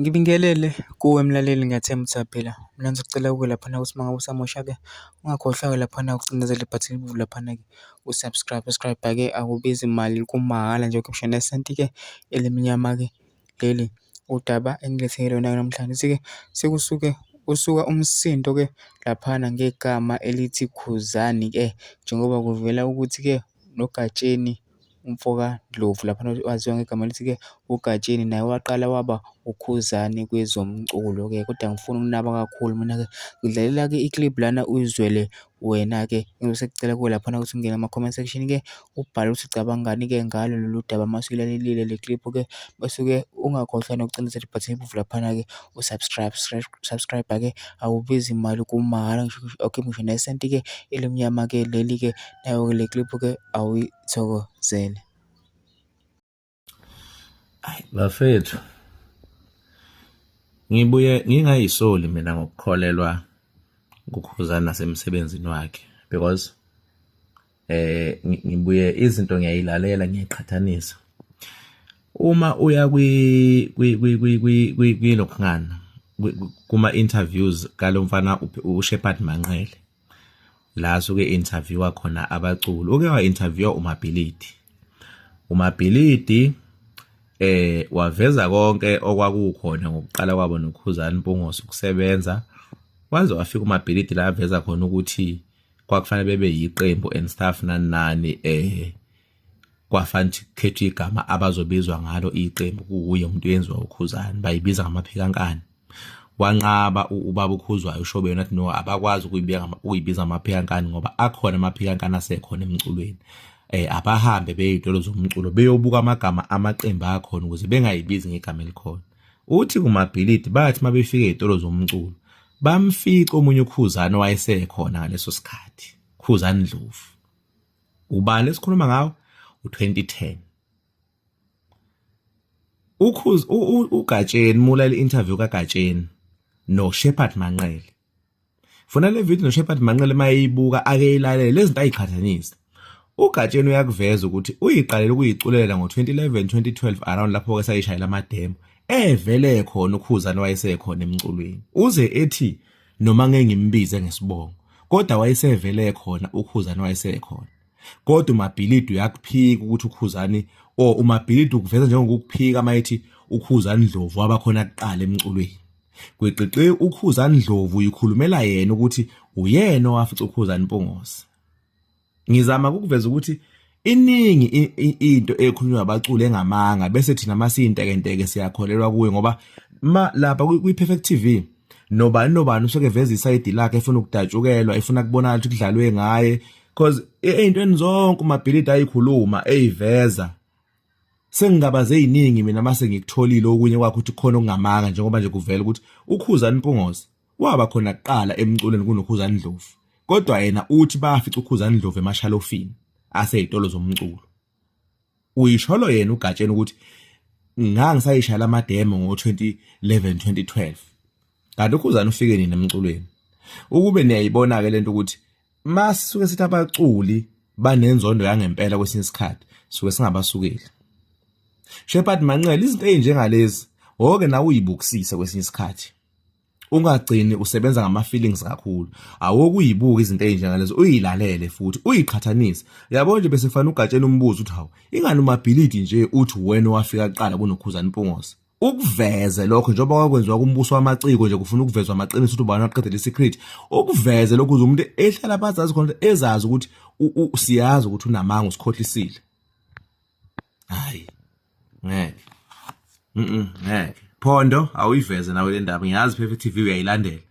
Ngibingelele kuwe mlaleli, ngiyathemba ukuthi uyaphila. Mina ngizocela kuwe laphana ukuthi uma ngabe usamosha-ke ungakhohlwa-ke laphana ukucindezela ibhathini elibomvu laphana-ke u-subscribe. Subscribe-ke akubizi mali kumahhala nje ngisho nesenti-ke elimnyama-ke leli. Udaba engilethele lona-ke namhlanje lithi-ke sekusuke kusuka umsindo-ke laphana ngegama elithi Khuzani-ke njengoba kuvela ukuthi-ke noGatsheni umfoka Ndlovu laphana waziwa ngegama elithi-ke uGatsheni naye waqala waba uKhuzani kwezomculo-ke kodwa angifuni ukunaba kakhulu mina-ke ngidlalela-ke i-clip lana uyizwele wena-ke. Ngizobe sekucela kuwe laphana ukuthi ungene kuma-comment section-ke ubhale ukuthi ucabangani-ke ngalo lolu daba mase uyilalelile le clip-ke bese-ke ungakhohlwa nokucindezela ibhathini elibomvu laphana-ke u-subscribe subscribe-ke awubizi mali kumahhala ngisho awukhiphi ngisho nesenti-ke elimnyama-ke leli-ke nayo-ke le clip-ke awuyithokozele. Ayi bafethu, ngibuye ngingayisoli mina ngokukholelwa kuKhuzani nasemsebenzini wakhe because ngibuye izinto ngiyayilalela ngiyayiqhathanisa. Uma uya kwi kwi kwi kwi kwi kwi kwilokhungana kuma interviews kalomfana uShepherd Manqele la asuke interviewa khona abaculi uke wa interviewa uMabhilidi. UMabhilidi waveza konke okwakukhona ngokuqala kwabo noKhuzani Mpungose ukusebenza waze wafika uMabhilidi la aveza khona ukuthi kwakufanele bebe yiqembu and stuff nani nani kwafanele ukuthi kukhethwe igama abazobizwa ngalo iqembu kuwuye umuntu oyenziwa uKhuzani bayibiza ngamaphikankani. Wanqaba ubaba uKhuzwayo uShobeni wathi no abakwazi ukuyibeka ukuyibiza amaphikankani ngoba akhona amaphikankani asekhona emculweni. Abahambe beyitolo zomculo beyobuka amagama amaqembu akhona ukuze bengayibizi ngegama elikhona. Uthi kuMabhilidi bathi mabefika ezitolo zomculo bamfica omunye uKhuzani owayesekhona ngaleso sikhathi, Khuzani Ndlovu. Ubani esikhuluma ngawo? U2010. Ukhuz uGatsheni mula interview kaGatsheni no Shepherd Manqele. Funa le video no Shepherd Manqele mayibuka ake ilalele lezi zinto ayiqhathanise. UGatsheni uyakuveza ukuthi uyiqalele ukuyiculela ngo-2011 2012 around lapho ke sayishayela amademo evele khona uKhuzani wayesekhona emculweni. Uze ethi noma ngeke ngimbize ngesibongo kodwa wayesevele khona uKhuzani wayesekhona. Kodwa uMabhilidi uyakuphika ukuthi uKhuzani or uMabhilidi ukuveza njengokukuphika mayethi uKhuzani Ndlovu wabakhona kuqala emculweni. Gwiqiqi uKhuzani Ndlovu uyikhulumela yena ukuthi uyena owafica uKhuzani Mpungose. Ngizama ukuveza ukuthi iningi into ekhulunywa abaculi engamanga bese thina masiyintekenteke siyakholelwa kuyo ngoba ma lapha kwi-Perfect TV nobani nobani usuke eveza isayidi lakhe efuna ukudatshukelwa efuna kubonakala ukuthi kudlalwe ngaye cause ey'ntweni zonke uMabhilidi ayikhuluma eyiveza sengingabaze eziningi mina mase ngikutholile okunye kwakho ukuthi khona okungamanga njengoba nje kuvela ukuthi uKhuzani Mpungose waba khona kuqala emculweni kunoKhuzani Ndlovu kodwa yena uthi bafica uKhuzani Ndlovu emashalofini aseyitolo zomculo. Uyisholo yena uGatsheni ukuthi ngangisayishayela amademo ngo-2011 2012 kanti uKhuzani ufike nini emculweni. Ukube niyayibona-ke lento ukuthi masisuke sithi abaculi banenzondo yangempela kwesinye isikhathi suke singabasukeli. Shepherd Manqele izinto ezinjengalezi woke nawe uyibukisise kwesinye isikhathi. Ungagcini usebenza ngama feelings kakhulu. Awokuyibuka izinto ezinjengalezo uyilalele futhi uyiqhathanise. Yabo nje bese kufanele uGatsheni umbuzo ukuthi hawu ingani uMabhilidi nje uthi wena owafika kuqala kunoKhuzani Mpungose. Ukuveze lokho njengoba kwakwenziwa kumbuso wamaciko nje kufuna ukuvezwa amaqiniso ukuthi ubani waqedela isecret. Ukuveze lokho ukuze umuntu ehlala phansi azi khona ezazi ukuthi siyazi ukuthi unamanga usikhohlisile. Hayi ngeke. Ngeke. Phondo awuyiveze nawe le ndaba ngiyazi Perfect TV uyayilandela.